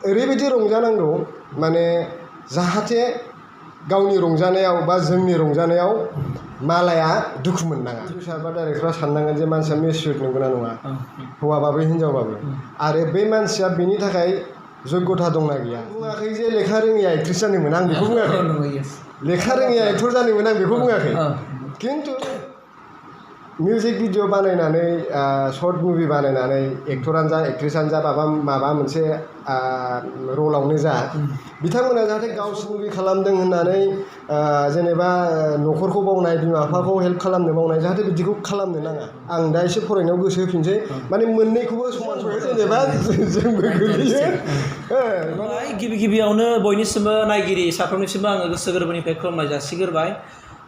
ओरैबायदि रंजानांगौ माने जाहाथे गावनि रंजानायाव बा जोंनि रंजानायाव मालाया दुखु मोननाङा प्रडिउसार बा डाइरेक्टरा साननांगोन जे मानसिया मिसुर नंगौना नङा हौवाबाबो हिनजावबाबो आरो बे मानसिया बेनि थाखाय जग्यता दंना गैया बुङाखै जे लेखा रोङिया एक्ट्रेस जानो मोना आं बेखौ बुङाखै लेखा रोङिया एक्टर जानो मोना आं बेखौ बुङाखै खिन्थु मिउजिक भिडिअ बानायनानै शर्ट मुभि बानायनानै एक्टरानो जा एक्ट्रेसानो जा माबा मोनसे रलावनो जा बिथांमोना जाहाथे गावसोर मुभि खालामदों होननानै जेनेबा न'खरखौ बावनाय बिमा बिफाखौ हेल्प खालामनो बावनाय जाहाथे बिदिखौ खालामनो नाङा आं दा एसे फरायनायाव गोसो होफिनसै माने मोननैखौबो समान जेनेबा जोंबो गोलैयो गिबि गिबियावनो बयनिसिमबो नायगिरि साफ्रोमनिसिमबो आङो गोसो गोरबोनिफ्राय खुलुमनाय जासिग्रोबाय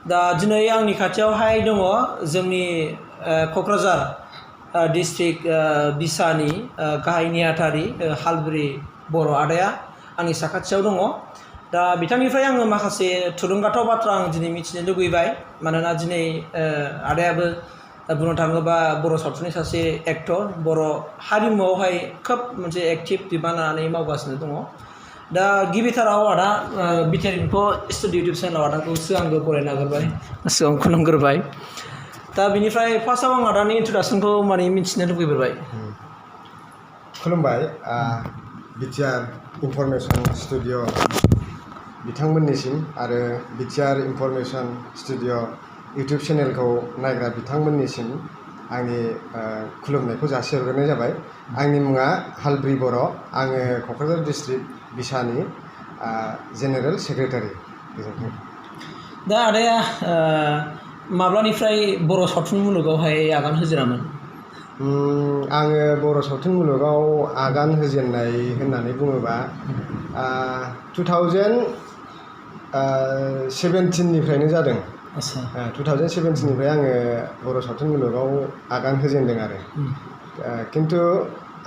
दा दिनै आंनि खाथियावहाय दङ जोंनि क'क्राझार डिस्ट्रिक्ट बिसानि गाहाय नेहाथारि हालब्रि बर' आदाया आंनि साखाथियाव दङ दा बिथांनिफ्राय आङो माखासे थुलुंगाथाव बाथ्रा आं दिनै मिथिनो लुबैबाय मानोना दिनै आदायाबो बुंनो थाङोबा बर' सावथुननि सासे एक्टर बर' हारिमुआवहाय खोब मोनसे एक्टिभ बिबान लानानै मावगासिनो दङ दा गिबिथाराव आदा बिटिआरखौ स्टुडिअ इउटुब चेनेलाव आदाखौसो आंबो बरायनो नागिरबाय गोसोआव खुलुमग्रोबाय दा बिनिफ्राय फार्स्टआव आं आदानि इन्ट्रडाक्सनखौ माने मिथिनो लुबैग्रोबाय खुलुमबाय बिटिआर इनफरमेसन स्टुडिअ बिथांमोननिसिम आरो बिटिआर इनफरमेसन स्टुडिअ इउटुब चेनेलखौ नायग्रा बिथांमोननिसिम आंनि खुलुमनायखौ जासिहरग्रोनाय जाबाय आंनि मुङा हालब्रि बर' आङो क'क्राझार डिस्ट्रिक्ट बिसानि जेनेरेल सेक्रेटारि दा आदाया माब्लानिफ्राय बर' सावथुन मुलुगावहाय आगान होजेनामोन आङो बर' सावथुन मुलुगाव आगान होजेननाय होननानै बुङोबा 2017निफ्रायनो जादों 2017निफ्राय आङो बर' सावथुन मुलुगाव आगान होजेनदों आरो खिन्थु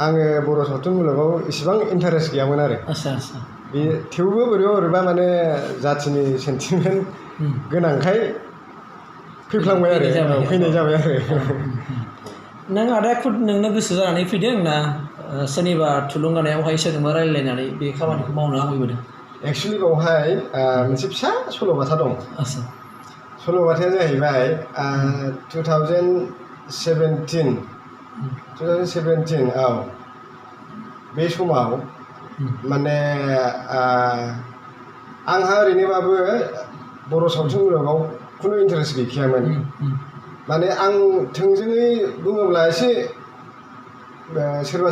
आङो बर' सावथुन मुलुगाव इसेबां इन्टारेस्ट गैयामोन आरो बे थेवबो बोरैबा माने जाथिनि सेन्टिमेन्ट गोनांखाय फैफ्लांबाय आरो फैनाय जाबाय आरो नों आदाया खुद नोंनो गोसो जानानै फैदों ना सोरनिबा थुलुंगानायावहाय सोरजोंबा रायलायनानै बे खामानिखौ मावनो आंबोदों एक्सुवेलि बावहाय मोनसे फिसा सल'बाथा दं सल'बाथाया जाहैबाय 2017 औ बे समाव माने आंहा ओरैनोबाबो बर' सावथुन मुलुगाव खुनु इन्टारेस्ट गैखायामोन माने आं थोंजोङै बुङोब्ला एसे सोरबा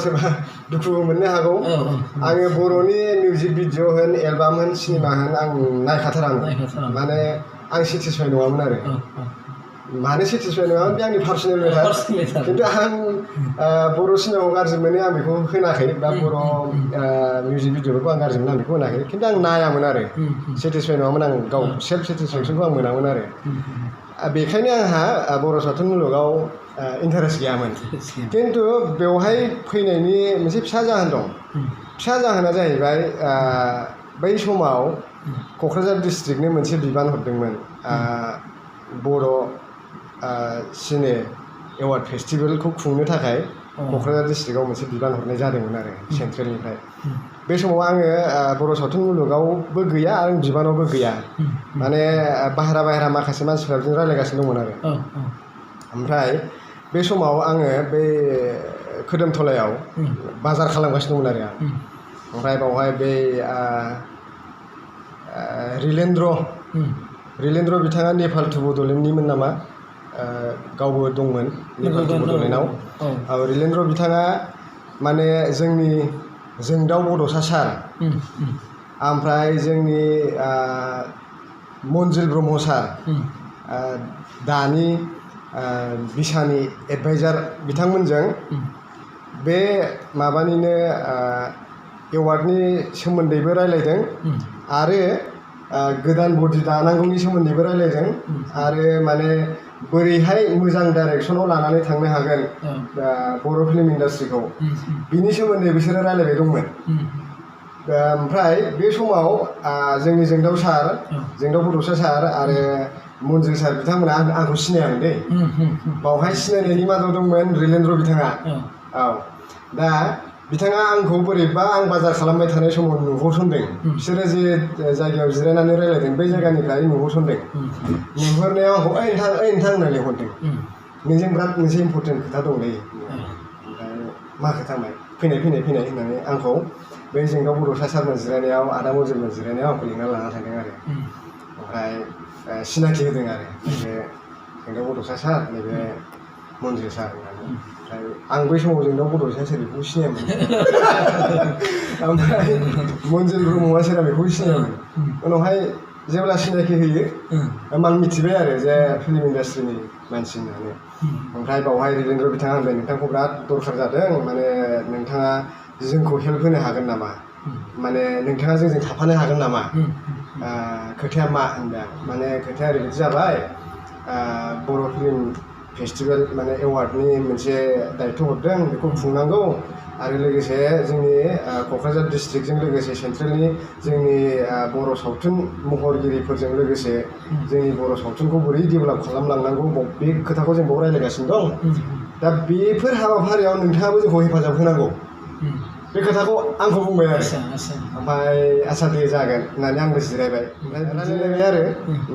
दुखुबो मोननो हागौ आङो बर'नि मिउजिक भिडिअ होन एलबाम होन सिनेमा होन आं नायखाथारामोन माने आं सेटिसफाइ नङामोन आरो मानो सेटिसफाइ नङामोन बे आंनि पार्सनेल मेटार खिन्थु आं बर' सिनेमाखौ गाज्रि मोनो आं बेखौ होनाखै बा बर' मिउजिक भिडिअफोरखौ आं गाज्रि मोनो आं बेखौ होनाखै खिन्थु आं नायामोन आरो सेटिसफाइ नङामोन आं गाव सेल्फ सेटिसफेक्सनखौ आं मोनामोन आरो बेखायनो आंहा बर' सावथुन मुलुगाव इन्टारेस्ट गैयामोन खिन्थु बेवहाय फैनायनि मोनसे फिसा जाहोन दं फिसा जाहोना जाहैबाय बै समाव क'क्राझार डिस्ट्रिक्टनो मोनसे बिबान हरदोंमोन बर' सिने एवार्ड फेस्टिभेलखौ खुंनो थाखाय क'क्राझार डिस्ट्रिक्टआव मोनसे बिबान हरनाय जादोंमोन आरो सेन्ट्रेलनिफ्राय बे समाव आङो बर' सावथुन मुलुगावबो गैया आरो बिबानावबो गैया माने बाहेरा माखासे मानसिफ्रा बिदिनो रायलायगासिनो दंमोन आरो ओमफ्राय बे समाव आङो बे खोदोमथलायाव बाजार खालामगासिनो दंमोन आरो आं ओमफ्राय बावहाय बे रिलेन्द्र बिथाङा नेपाल टु बड'लेण्डनिमोन नामा गावबो दंमोन नेपाल टु बड'लेण्डआव रिलेन्द्र बिथाङा माने जोंनि जोंदाव बड'सा सार ओमफ्राय जोंनि मन्जिल ब्रह्म सार दानि बिसानि एडभाइजार बिथांमोनजों बे माबानिनो एवार्डनि सोमोन्दैबो रायलायदों आरो गोदान बडि दानांगौनि सोमोन्दैबो रायलायदों आरो माने बोरैहाय मोजां डाइरेक्सनाव लानानै थांनो हागोन बर' फिल्म इन्डास्ट्रिखौ बिनि सोमोन्दै बिसोरो रायलायबाय दंमोन ओमफ्राय बे समाव जोंनि जोंदाव बड'सा सार आरो मन्जिल सार बिथांमोना आंखौ सिनायामोन दै बावहाय सिनायनायनि मादाव दंमोन रिलेन्द्र बिथाङा औ दा बिथाङा आंखौ बोरैबा आं बाजार खालामबाय थानाय समाव नुहरसनदों बिसोरो जे जायगायाव जिरायनानै रायलायदों बै जायगानिफ्राय नुहरसनदों नुहरनायाव आंखौ ओइ नोंथां होनना लिंहरदों नोंजों बिराद मोनसे इम्परटेन्ट खोथा दंलै ओमफ्राय मा खोथा फैनाय होननानै आंखौ बै जोंनाव बड'सा सारमोन जिरायनायाव आदा मजिलमोन जिरायनायाव आंखौ लिंना लाना थांदों आरो ओमफ्राय सिनाखि होदों आरो नैबे जोंनाव बड'सा सार नैबे मन्जिल सार होननानै ओमफ्राय आं बै समाव जोंनाव बड'सा सोर बेखौ सिनायामोन ओमफ्राय मन्जिल ब्रह्मआ सोर बेखौ सिनायामोन उनावहाय जेब्ला सिनाखि होयो आं मिथिबाय आरो जे फिल्म इन्डास्ट्रिनि मानसि होननानै ओमफ्राय बावहाय रिलेन्द्र बिथाङा होनबाय नोंथांखौ बिराद दरखार जादों माने नोंथाङा जोंखौ हेल्प होनो हागोन नामा माने नोंथाङा जोंजों थाफानो हागोन नामा खोथाया मा होनदों माने खोथाया ओरैबायदि जाबाय बर' फिल्म फेस्टिभेल माने एवार्डनि मोनसे दायथ' हरदों बेखौ खुंनांगौ आरो लोगोसे जोंनि क'क्राझार डिस्ट्रिक्टजों लोगोसे सेन्ट्रेलनि जोंनि बर' सावथुन महरगिरिफोरजों लोगोसे जोंनि बर' सावथुनखौ बोरै डेभेलप खालामलांनांगौ बे खोथाखौ जों बाव रायज्लायगासिनो दं दा बेफोर हाबाफारियाव नोंथाङाबो जोंखौ हेफाजाब होनांगौ बे खोथाखौ आंखौ बुंबाय आरो ओमफ्राय आसा दे जागोन होननानै आंबो जिरायबाय ओमफ्राय रायज्लायबाय आरो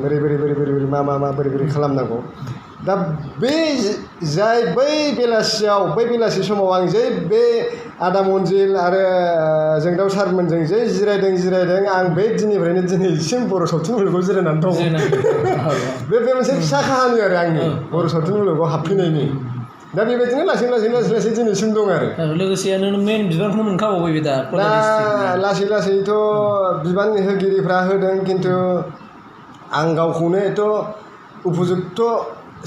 बोरै मा बोरै खालामनांगौ दा बै बेलासि समाव आं जै बे आदा मन्जिल आरो जोंदाव सारमोनजों जै जिरायदों आं बे दिननिफ्रायनो दिनैसिम बर' सावथुन मुलुगाव जिरायनानै दं बे मोनसे फिसा काहानि आरो आंनि बर' सावथुन मुलुगाव हाबफैनायनि दा बेबायदिनो लासै दिनैसिम दं आरो लोगोसेनो मेन बिबानखौनो मोनखाबावबाय दा लासैथ' बिबान होगिरिफ्रा होदों खिन्थु आं गावखौनो एथ' उपजुक्त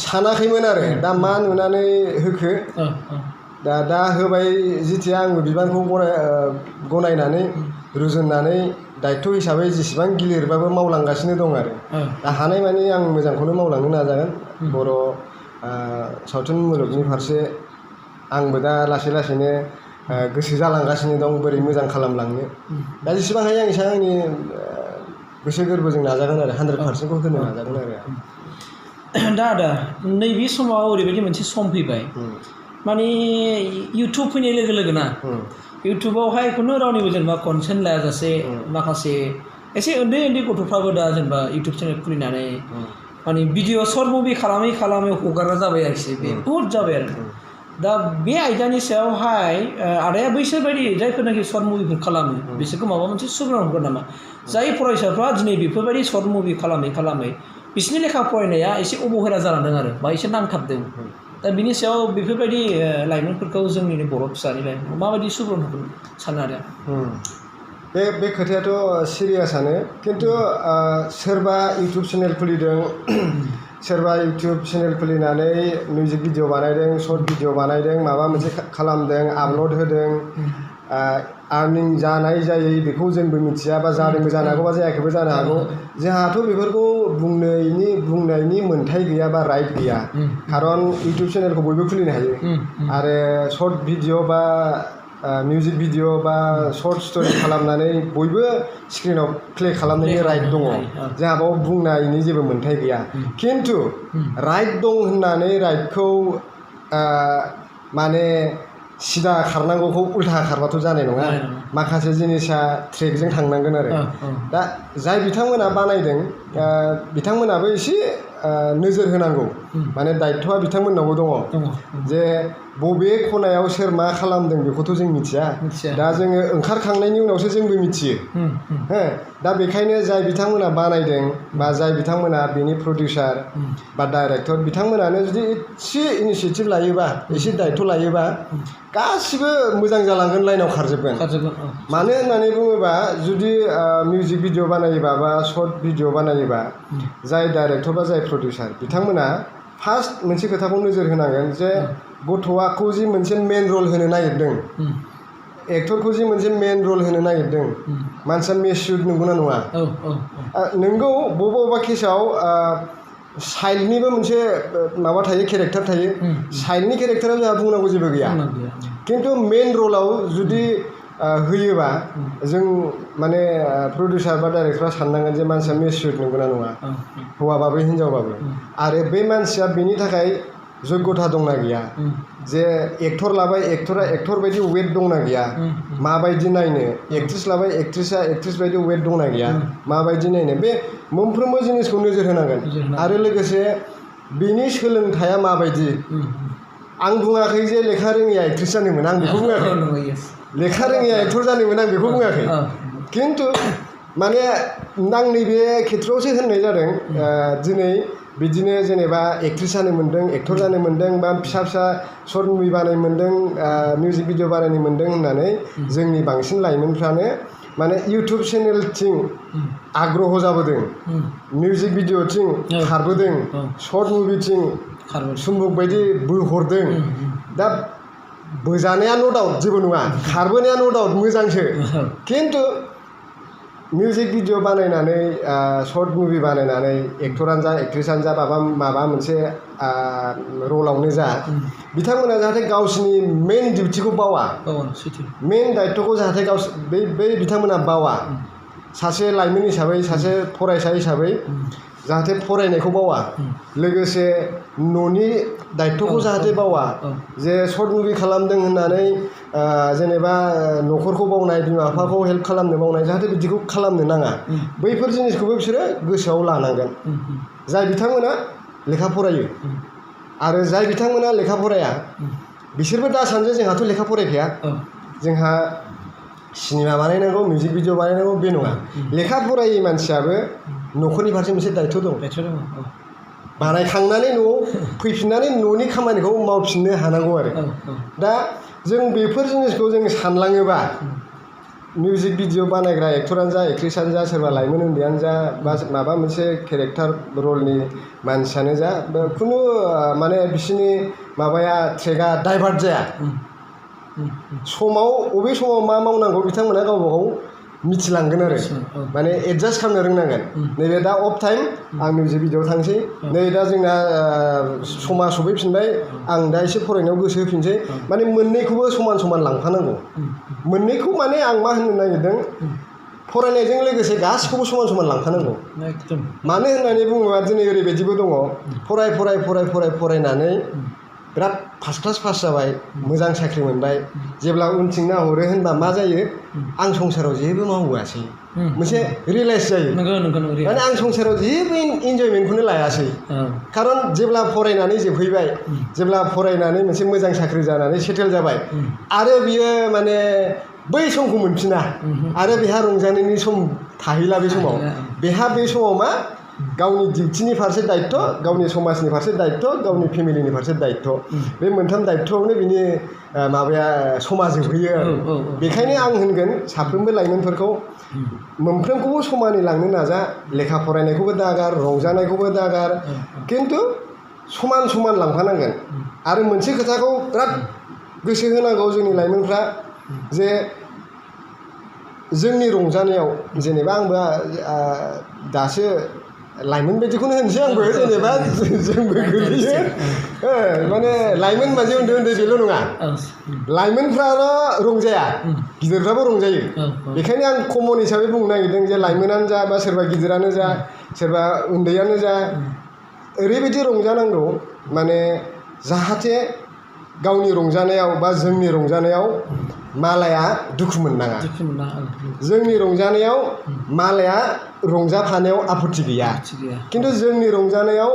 सानाखैमोन आरो दा मा नुनानै होखो दा होबाय जिथिया आंबो बिबानखौ गनायनानै रुजुननानै दायथ' हिसाबै जेसेबां गिलिरबाबो मावलांगासिनो दं आरो दा हानायमानि आं मोजांखौनो मावलांनो नाजागोन बर' सावथुन मुलुगनि फारसे आंबो दा लासैनो गोसो जालांगासिनो दं बोरै मोजां खालामलांनो दा जेसेबां हायो आं एसेबां आंनि गोसो गोरबोजों नाजागोन आरो 100%खौ होनो नाजागोन आरो दा आदा नैबे समाव ओरैबायदि मोनसे सम फैबाय माने इउटुब फैनाय लोगो लोगोना इउटुबावहाय खुनु रावनिबो जेनेबा कनसेन्ट लायाजासे माखासे एसे उन्दै गथ'फ्राबो दा जेनेबा इउटुब चेनेल खुलिनानै माने भिडिअ सर्ट मुभि खालामै हगारग्रा जाबाय आरोखि बे बहुद जाबाय आरो दा बे आयदानि सायावहाय आदाया बैसोर बायदि जायफोरनाखि सर्ट मुभिफोर खालामो बिसोरखौ माबा मोनसे सुबुरुन हरगोन नामा जाय फरायसाफ्रा दिनै बेफोरबायदि सर्ट मुभि खालामै बिसोरनि लेखा फरायनाया एसे अबहेला जालांदों आरो बा एसे नांथाबदों दा बिनि सायाव बेफोरबायदि लाइमोनफोरखौ जोंनिनो बर' फिसानि लाइमोनखौ माबायदि सुबुरुन हरगोन सानो आरो बे खोथायाथ' सिरियासआनो खिन्थु सोरबा इउटुब चेनेल खुलिदों सोरबा इउटुब चेनेल खुलिनानै मिउजिक भिडिअ बानायदों सर्ट भिडिअ बानायदों माबा मोनसे खालामदों आपल'ड होदों आर्निं जानाय जायै बेखौ जोंबो मिथिया बा जादोंबो जानो हागौ बा जायाखैबो जानो हागौ जोंहाथ' बेफोरखौ बुंनायनि मोन्थाय गैया बा राइट गैया खारन इउटुब चेनेलखौ बयबो खुलिनो हायो आरो सर्ट भिडिअ बा मिउजिक भिडिअ बा सर्ट स्ट'रि खालामनानै बयबो स्क्रिनाव प्ले खालामनायनि राइट दङ जोंहा बाव बुंनायनि जेबो मोन्थाय गैया खिन्थु राइट दं होननानै राइटखौ माने सिदा खारनांगौखौ उल्था खारबाथ' जानाय नङा माखासे जिनिसा ट्रेकजों थांनांगोन आरो दा जाय बिथांमोना बानायदों बिथांमोनाबो एसे नोजोर होनांगौ माने दायथ'आ बिथांमोननावबो दङ जे बबे खनायाव सोर मा खालामदों बेखौथ' जों मिथिया दा जोङो ओंखारखांनायनि उनावसो जोंबो मिथियो दा बेखायनो जाय बिथांमोना बानायदों बा जाय बिथांमोना बेनि प्रडिउसार बा डाइरेक्टर बिथांमोनानो जुदि एसे इनिसियेटिभ लायोबा एसे दायथ' लायोबा गासिबो मोजां जालांगोन लाइनाव खारजोबगोन मानो होननानै बुङोबा जुदि मिउजिक भिडिअ बानायोबा बा सर्ट भिडिअ बानायोबा जाय डाइरेक्टर बा जाय प्रडिउसार बिथांमोना फार्स्ट मोनसे खोथाखौ नोजोर होनांगोन जे गथ'आखौ जि मोनसे मेन रल होनो नागिरदों एक्टरखौ जि मोनसे मेन रल होनो नागिरदों मानसिया मेच्युर्ड नंगौना नङा नोंगौ बबेबा केसाव साइल्डनिबो मोनसे माबा थायो केरेक्टार थायो साइल्डनि केरेक्टाराव जोंहा बुंनांगौ जेबो गैया खिन्थु मेन रलाव जुदि होयोबा जों माने प्रडिउसार बा डाइरेक्टरा साननांगोन जे मानसिया मेच्युर्ड नंगौना नङा हौवाबाबो हिनजावबाबो आरो बे मानसिया बेनि थाखाय जग्यता दंना गैया जे एक्टर लाबाय एक्टरा एक्टर बायदि वेट दंना गैया माबायदि नायनो एक्ट्रेस लाबाय एक्ट्रेसा एक्ट्रेस बायदि वेट दंना गैया माबायदि नायनो बे मोनफ्रोमबो जिनिसखौ नोजोर होनांगोन आरो लोगोसे बिनि सोलोंथाइया माबायदि आं बुङाखै जे लेखा रोङिया एक्ट्रेस जानोमोन आं बेखौ बुङाखै लेखा रोङिया एक्टर जानोमोन आं बेखौ बुङाखै खिन्थु माने आं नैबे खेथ्रआवसो होननाय जादों दिनै बिदिनो जेनेबा एक्ट्रेस जानो मोन्दों एक्टर जानो मोन्दों बा फिसा फिसा सर्ट मुभि बानायनो मोन्दों मिउजिक भिडिअ बानायनो मोन्दों होननानै जोंनि बांसिन लाइमोनफ्रानो माने इउटुब चेनेलथिं आग्रह जाबोदों मिउजिक भिडिअथिं खारबोदों सर्ट मुभिथिं सुम्बुक बायदि बोहरदों दा बोजानाया न' डाउट जेबो नङा खारबोनाया न' डाउट मोजांसो खिन्थु मिउजिक भिडिअ बानायनानै सर्ट मुभि बानायनानै एक्टरानो जा एक्ट्रेसानो जा माबा मोनसे रलावनो जा बिथांमोना जाहाथे गावसिनि मेन डिउटिखौ बावा मेन दायित्वखौ जाहाथे बै बिथांमोना बावा सासे लाइमोन हिसाबै सासे फरायसा हिसाबै जाहाथे फरायनायखौ बावा लोगोसे न'नि दायित्वखौ जाहाथे बावा जे सर्ट मुभि खालामदों होननानै जेनेबा न'खरखौ बावनाय बिमा बिफाखौ हेल्प खालामनो बावनाय जाहाथे बिदिखौ खालामनो नाङा बैफोर जिनिसखौबो बिसोरो गोसोआव लानांगोन जाय बिथांमोना लेखा फरायो आरो जाय बिथांमोना लेखा फराया बिसोरबो दा सानजों जोंहाथ' लेखा फरायखाया जोंहा सिनेमा बानायनांगौ मिउजिक भिडिअ बानायनांगौ बे नङा लेखा फरायै मानसियाबो न'खरनि फारसे मोनसे दायित्व दं बानायखांनानै न'आव फैफिननानै न'नि खामानिखौ मावफिननो हानांगौ आरो दा जों बेफोर जिनिसखौ जों सानलाङोबा मिउजिक भिडिअ बानायग्रा एक्टरानो जा एक्ट्रेसानो जा सोरबा लाइमोन उन्दैयानो जा बा माबा मोनसे केरेक्टार रलनि मानसियानो जा खुनु माने बिसोरनि माबाया ट्रेकआ डाइभार्ट जाया समाव बबे समाव मा मावनांगौ बिथांमोना गावबा गाव मिथिलांगोन आरो माने एडजास्ट खालामनो रोंनांगोन नैबे दा अफ टाइम आं मिउजिक भिडिअ थांसै नै दा जोंना समा सफैफिनबाय आं दा एसे फरायनायाव गोसो होफिनसै माने मोननैखौबो समान समान लांफानांगौ मोननैखौ माने आं मा होननो नागिरदों फरायनायजों लोगोसे गासिखौबो समान समान लांफानांगौ मानो होननानै बुङोबा दिनै ओरैबायदिबो दङ फरायनानै बिराद फार्स्ट क्लास पास जाबाय मोजां साख्रि मोनबाय जेब्ला उनथिं नाहरो होनबा मा जायो आं संसाराव जेबो मावबोआसै मोनसे रियेलाइज जायो माने आं संसाराव जेबो इन्जयमेन्टखौनो लायासै खारन जेब्ला फरायनानै जोबहैबाय जेब्ला फरायनानै मोनसे मोजां साख्रि जानानै सेटेल जाबाय आरो बियो माने बै समखौ मोनफिना आरो बेहा रंजानायनि सम थाहैला बे समाव बेहा बे समाव मा गावनि डिउटिनि फारसे दायित्व गावनि समाजनि फारसे दायित्व गावनि फेमिलिनि फारसे दायित्व बे मोनथाम दायित्वआवनो बिनि माबाया समा जोबहैयो आरो बेखायनो आं होनगोन साफ्रोमबो लाइमोनफोरखौ मोनफ्रोमखौबो समानै लांनो नाजा लेखा फरायनायखौबो दागार रंजानायखौबो दागार खिन्थु समान समान लांफानांगोन आरो मोनसे खोथाखौ बिराद गोसो होनांगौ जोंनि लाइमोनफ्रा जे जोंनि रंजानायाव जेनेबा आंबो दासो लाइमोन बायदिखौनो होनसै आंबो जेनेबा जोंबो गोलैयो माने लाइमोन माने उन्दै उन्दै बेल' नङा लाइमोनफ्राल' रंजाया गिदिरफ्राबो रंजायो बेखायनो आं कमन हिसाबै बुंनो नागिरदों जे लाइमोनानो जा बा सोरबा गिदिरानो जा सोरबा उन्दैयानो जा ओरैबायदि रंजानांगौ माने जाहाथे गावनि रंजानायाव बा जोंनि रंजानायाव मालाया दुखु मोननाङा जोंनि रंजानायाव मालाया रंजाफानायाव आपत्ति गैया खिन्थु जोंनि रंजानायाव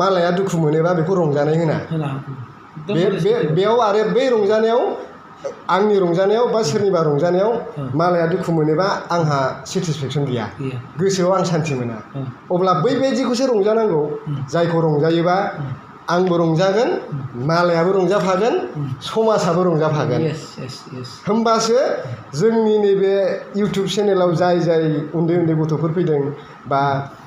मालाया दुखु मोनोबा बेखौ रंजानाय होना बेयाव आरो बै रंजानायाव आंनि रंजानायाव बा सोरनिबा रंजानायाव मालाया दुखु मोनोबा आंहा सेटिसफेक्सन गैया गोसोआव आं सान्थि मोना अब्ला बैबायदिखौसो रंजानांगौ जायखौ रंजायोबा आंबो रंजागोन मालायाबो रंजाफागोन समाजाबो रंजाफागोन होमबासो जोंनि नैबे इउटुब चेनेलाव जाय जाय उन्दै उन्दै गथ'फोर फैदों बा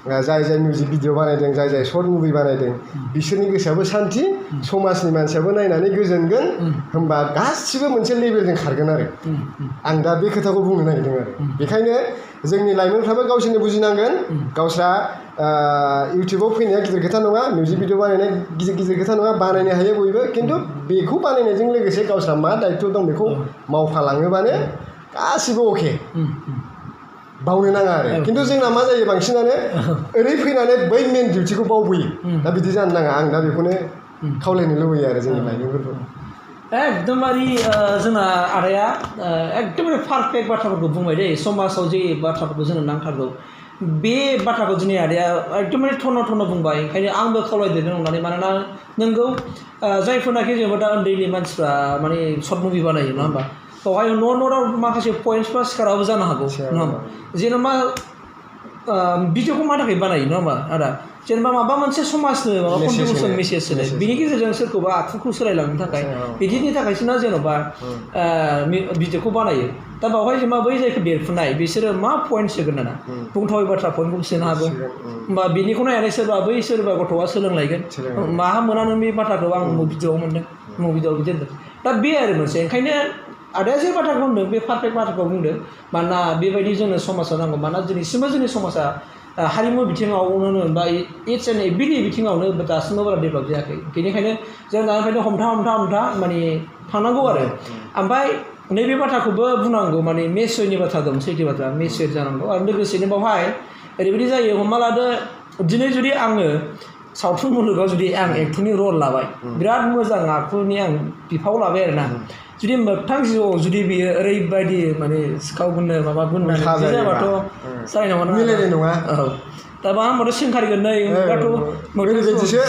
जाय जाय मिउजिक भिडिअ बानायदों जाय जाय सर्ट मुभि बानायदों बिसोरनि गोसोआबो सान्थि समाजनि मानसियाबो नायनानै गोजोनगोन होमबा गासिबो मोनसे लेभेलजों खारगोन आरो आं दा बे खोथाखौ बुंनो नागिरदों आरो बेखायनो जोंनि लाइमोनफ्राबो गावसोरनो बुजिनांगोन गावस्रा इउटुबाव फैनाया गिदिर खोथा नङा मिउजिक भिडिअ बानायनाय गिदिर खोथा नङा बानायनो हायो बयबो खिन्थु बेखौ बानायनायजों लोगोसे गावस्रा मा दायित्व दं बेखौ मावफालाङोबानो गासिबो अके बावनो नाङा आरो खिन्थु जोंना मा जायो बांसिनानो ओरै फैनानै बै मेन डिउटिखौ बावबोयो दा बिदि जानो नाङा आं दा बेखौनो खावलायनो लुबैयो आरो जोंनि लाइमोनफोरखौ एकदमबारे जोंना आदाया एकदमबारे पारफेक्ट बाथ्राफोरखौ बुंबाय दे समाजाव जे बाथ्राफोरखौ जोंनो नांथारगौ बे बाथ्राखौ दिनै आदाया एकदमबारे थन्न' बुंबाय ओंखायनो आंबो खावलायदेरनो होननानै मानोना नोंगौ जायफोरनाखि जेनेबा दा उन्दैनि मानसिफ्रा माने सर्ट मुभि बानायो नङा होमबा बेवहाय न'आव माखासे पइन्टसफ्रा सिखाराबो जानो हागौ नङा होमबा जेनेबा भिडिअखौ मा थाखाय बानायो नङा होमबा आदा जेनेबा माबा मोनसे समाजनो माबा कन्ट्रिबिउसन मेसेज होनाय बिनि गेजेरजों सोरखौबा आखुखौ सोलायलांनो थाखाय बिदिनि थाखायसो ना जेन'बा भिडिअखौ बानायो दा बावहाय जेनेबा बै जायखौ देरफुनाय बिसोरो मा पइन्ट सोगोन ना बुंथावै बाथ्रा पइन्टखौ सोनो हागौ होमबा बिनिखौ नायनानै सोरबा गथ'आ सोलोंलायगोन माहा मोना नों बे बाथ्राखौ आं भिडिअआव मोन्दों भिडिअआव बिदि होनदों दा बे आरो मोनसे ओंखायनो आदाया जे बाथ्राखौ बुंदों बे पारफेक्ट बाथ्राखौ बुंदों मानोना बेबायदि जोंनो समाजाव नांगौ मानोना दिनैसिमबो जोंनि समाजा हारिमु बिथिङावनो बा इट्स एन्ड एभ्रि बिथिङावनो दासिमबो बारा डेभेलप जायाखै बेनिखायनो जों दानिफ्रायनो हमथा माने थांनांगौ आरो ओमफ्राय नैबे बाथ्राखौबो बुंनांगौ माने मेचुरनि बाथ्रा दं सैथो बाथ्रा मेचुर जानांगौ आरो लोगोसेनो बावहाय ओरैबायदि जायो हमना लादो दिनै जुदि आङो सावथुन मुलुगाव जुदि आं एक्टरनि रल लाबाय बिराद मोजां आखुनि आं बिफाव लाबाय आरोना जुदि मोगथां जिउआव जुदि बियो ओरैबायदि माने सिखाव गुननो माबा गुननो बिदि जाबाथ' जानाय नङा मिलायनाय नङा औ दा मा होनबाथ' सोंखारिगोन नै होनबाथ' ओरैबायदिसो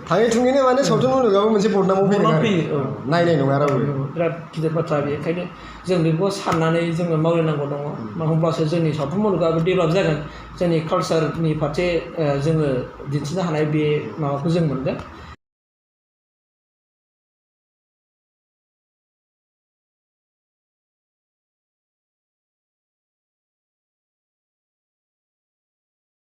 थाङै थुङैनो माने सावथुन मुलुगाबो मोनसे बदनामाव फैयो नायनाय नङा रावबो बिराद गिदिर बाथ्रा बे ओंखायनो जों बेखौ साननानै जोङो मावलायनांगौ दङ होमब्लासो जोंनि सावथुन मुलुगाबो डेभेलप जागोन जोंनि कालसारनि फारसे जोङो दिन्थिनो हानाय बे माबाखौ जों मोनगोन